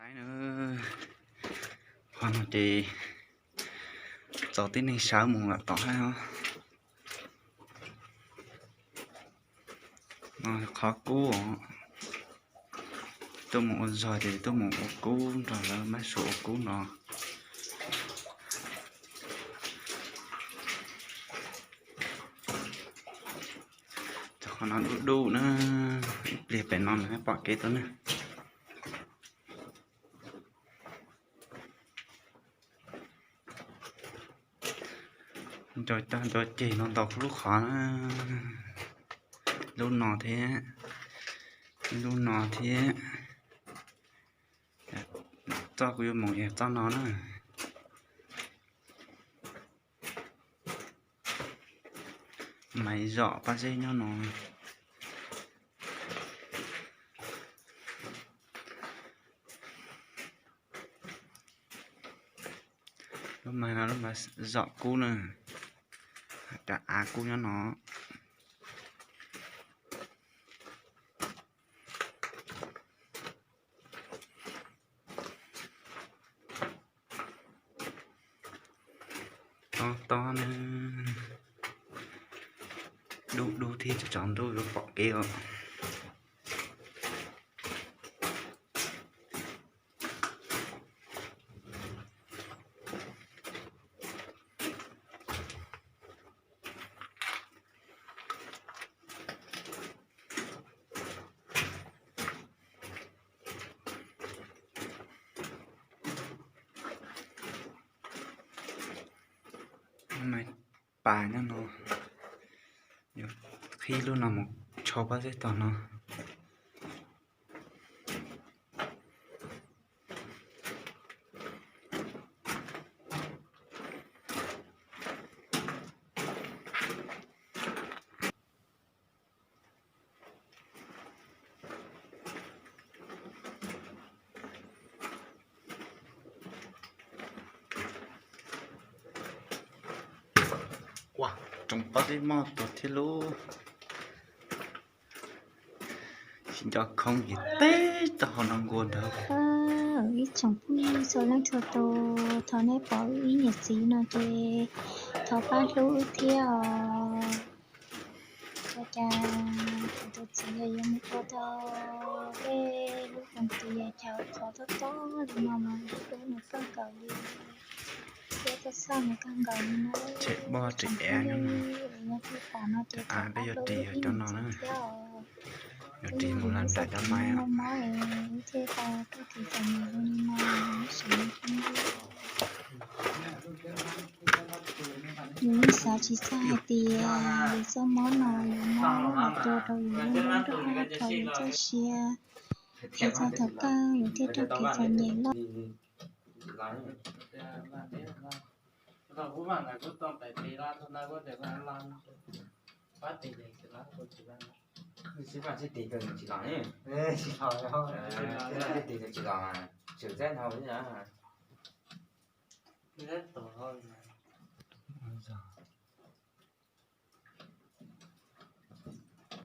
Qhov no ces txaus tib neeg sawv mus lawm tom hab. Qhov kub os, tuaj mus ua zog ces tuaj mus ua kub nrog lawv mab suav ua kub no. Cov qhov no dub dub na, ib pliag pem no nws pom kev tau na. Nco ceg no ntau lub qhov na, lub no thiab, lub no thiab. Txoj kuv yuav mus yog txoj no na. Maiv zom pab zeb nyob no. Lub maiv no lub maiv zom kub na, cov av kub nyob no. Tob tob na, dub dub thiab tsaus ntuj yuav pom kev os. Maiv pas nyob no, yuav qhib lub no mus tshau pob zeb tog no. Ua, tsoo pob zeb moj tuag thiab lauj. Tsis nco khoob ces teb tau hauv no nkaus ntawd. Ib tsoom phooj ywg txhua leej txhua tus, thov nej pom wb ib niam txiv no ces thov pab hlub wb thiab os. Ua cas kuv tus txiv yuav mus ua tau tej lub koom tis chaw qhov tob tob li no mas dub dub nws kawg nkaus li, thiab txaj txaj nws kawg nkaus li na. Tshem npoj tshem av nyob no, av peb yuav ris yog cov no na, yuav ris mus lam nram cov maiv os. Wb thiaj tau tuaj ris txom nyem zoo li no, wb seev li phooj ywg. Yus yeej xav tsis txog hais tias yus txoj mob no yuav mob los tua rau yus lub neej nrog hab rau yus txoj sia, es txog thaum kawg yus thiaj raug kev txom nyem loj.